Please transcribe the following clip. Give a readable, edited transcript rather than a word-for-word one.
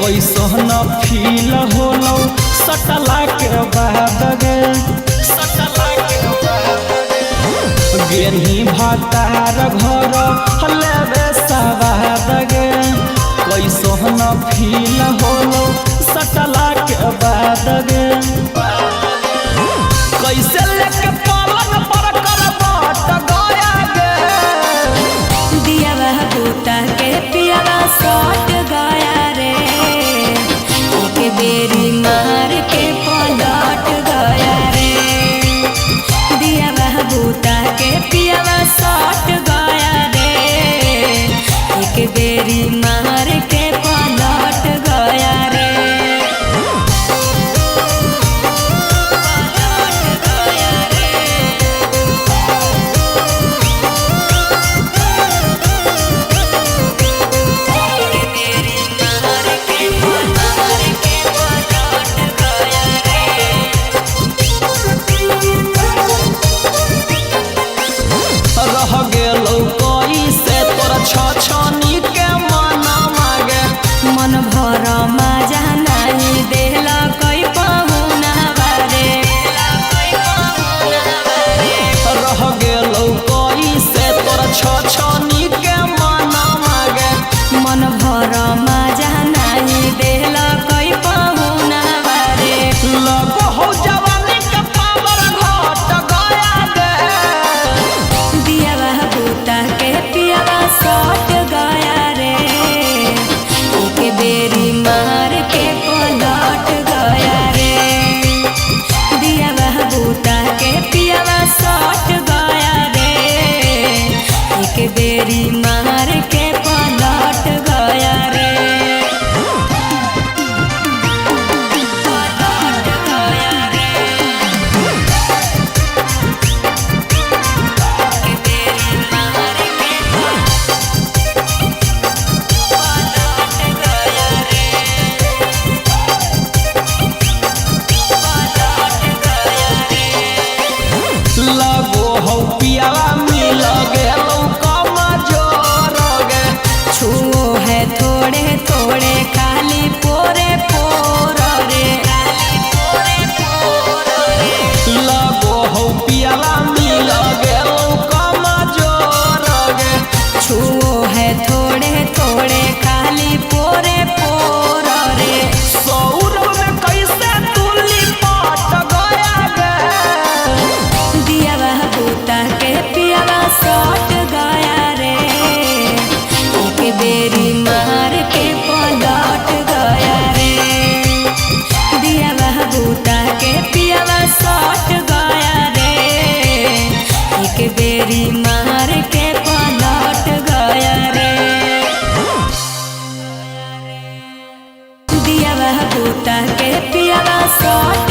कैसन फील होलो सटला के बाद गे। सटला के बाद गेन्ही भातार घर लेबे सवाद गे। कैसन फील होलो सटला के बाद गे। कैसे लेके पलंग पर करवट गया गे। दियावा बूता के पियावा सट गया रे, एक बेरी मार के पलट गया रे। दियावा बूता के पियावा सट गया रे, एक बेरी मार के पलट गया रे। पलट गया रे। मेरी मार के पलट गया रे। रह गेलो कैसे तोरा छछनी के मन मागे। मन भर मजा नहीं देला कोई पहुना बारे। रह गेलो कैसे तोरा छछनी के मन मागे। मन भर मजा नहीं देला कोई पहुना बारे। लगो हो जवानी के पावर घट गया गे। दियावा बूता के पियावा सट गया रे, एक बेरी मार के पलट गया रे। दियावा बूता के पियावा सट गया रे, एक बेरी मार के पलट गया रे। पलट गया रे। एक बेरी मार के पलट गया रे। पलट गया रे। लगो हो पियावा मिल गेलो कमजोर गे। छुओ है थोड़े थोड़े खाली पोरे पोर रे। खाली पोरे पोर रे। लगो हो पियावा मिल गेलो कमजोर गे। छुओ है थोड़े थोड़े खाली पोरे पोर रे। सौरभ में कैसे तू लिपट गया गे। दियावा बूता के पियावा सट गया रे, एक बेरी मार के पलट गया रे। दियावा बूता के पियावा सट गया रे, एक बेरी मार के पलट गया रे। दियावा बूता के पियावा सट